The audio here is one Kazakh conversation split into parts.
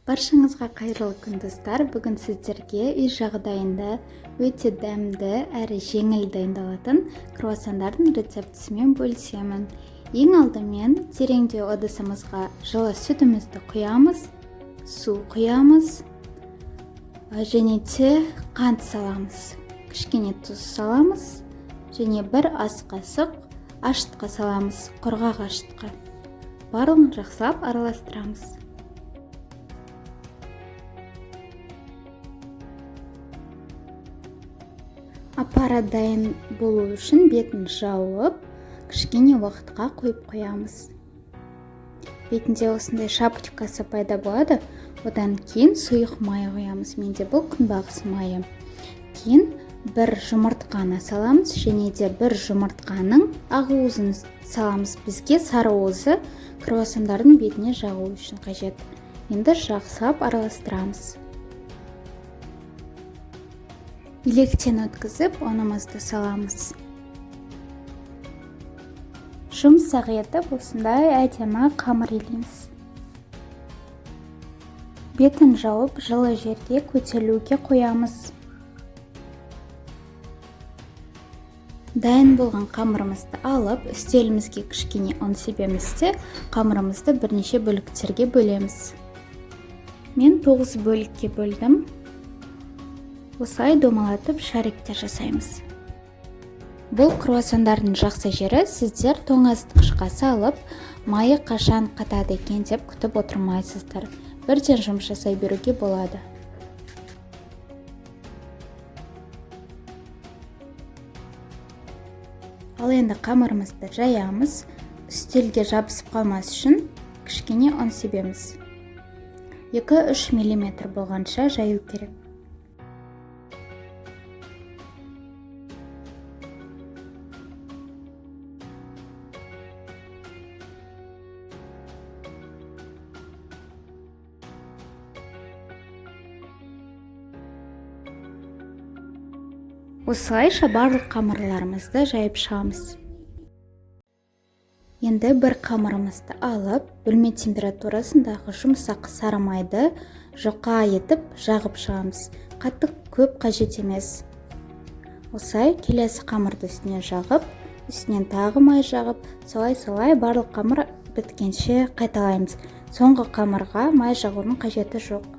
Баршаңызға қайырлы күн, достар! Бүгін сіздерге үй жағдайында өте дәмді әрі жеңіл дайындалатын круассандардың рецептісімен бөлісемін. Ең алдымен тереңдеу ыдысымызға жылы сүтімізді құямыз, су құямыз және де қант саламыз. Кішкене тұз саламыз және бір ас қасық ашытқы саламыз, құрғақ ашытқы. Барлығын жақсылап араластырамыз. Апара дайын болу үшін бетін жауып, кішкене уақытқа қойып қоямыз. Бетінде осындай шапочкасы пайда болады. Одан кейін сұйық май құямыз. Менде бұл күнбағыс майы. Кейін бір жұмыртқаны саламыз және де бір жұмыртқаның ақуызын саламыз. Бізге сары уызы круассандардың бетіне жағу үшін қажет. Енді жақсылап араластырамыз. Електен өткізіп, ұнымызды саламыз. Жұмсақ етіп, осындай әдемі қамыр илейміз. Бетін жауып, жылы жерге көтерілуге қоямыз. Дайын болған қамырымызды алып, үстелімізге кішкене ұн себеміз де, қамырымызды бірнеше бөліктерге бөлеміз. Мен 9 бөлікке бөлдім. Осылай домалатып шариктер жасаймыз. Бұл круассандардың жақсы жері, сіздер тоңазытқышқа салып, майы қашан қатады екен деп күтіп отырмайсыздар. Бірден жұмыс жасай беруге болады. Ал енді қамырымызды жаямыз. Үстелге жабысып қалмас үшін кішкене ұн себеміз. 2-3 миллиметр болғанша жаю керек. Осылайша барлық қамырларымызды жайып шығамыз. Енді бір қамырымызды алып, бөлме температурасындағы жұмсақ сары майды жұқа етіп жағып шығамыз. Қатты көп қажет емес. Осылай келесі қамырды үстінен жағып, үстінен тағы май жағып, солай-солай барлық қамыр біткенше қайталаймыз. Соңғы қамырға май жағудың қажеті жоқ.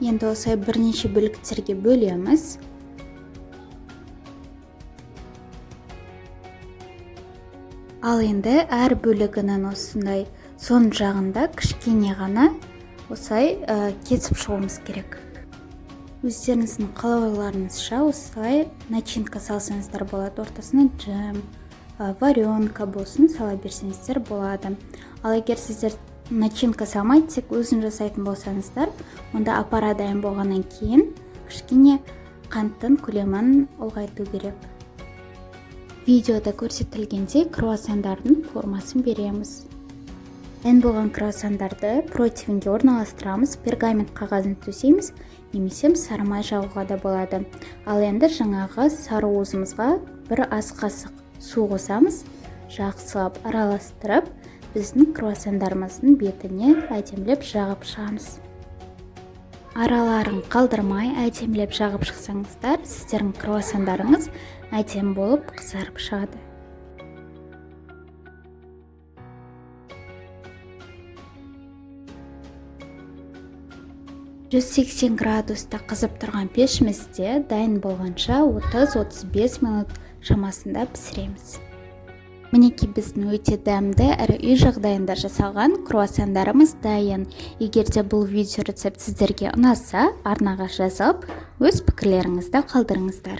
Енді осылай бірнеше бөліктерге бөлеміз. Ал енді әр бөлігінің осындай соң жағында кішкене ғана осылай кесіп шығуымыз керек. Өздеріңіздің қалауларыңызша осылай начинка салсаңыздар болады. Ортасына джем, варенка болсын сала берсеңіздер болады. Ал егер сіздер начинка салмай, тек өзін жасайтын болсаңыздар, онда апара дайын болғаннан кейін кішкене қанттың көлемін ұлғайту керек. Видеода көрсетілгендей круассандардың формасын береміз. Дайын болған круассандарды противеньге орналастырамыз, пергамент қағазын төсейміз немесе сары май жағуға да болады. Ал енді жаңағы сары уызымызға бір ас қасық су қосамыз, жақсылап араластырып, біздің круассандарымыздың бетіне әдемілеп жағып шығамыз. Араларын қалдырмай әдемілеп жағып шықсаңыздар, сіздердің круассандарыңыз әдемі болып қызарып шығады. 180 градуста қызып тұрған пешімізде дайын болғанша 30-35 минут шамасында пісіреміз. Мінекей, біздің өте дәмді әрі үй жағдайында жасалған круассандарымыз дайын. Егер де бұл видео рецепт сіздерге ұнаса, арнаға жазылып, өз пікірлеріңізді қалдырыңыздар.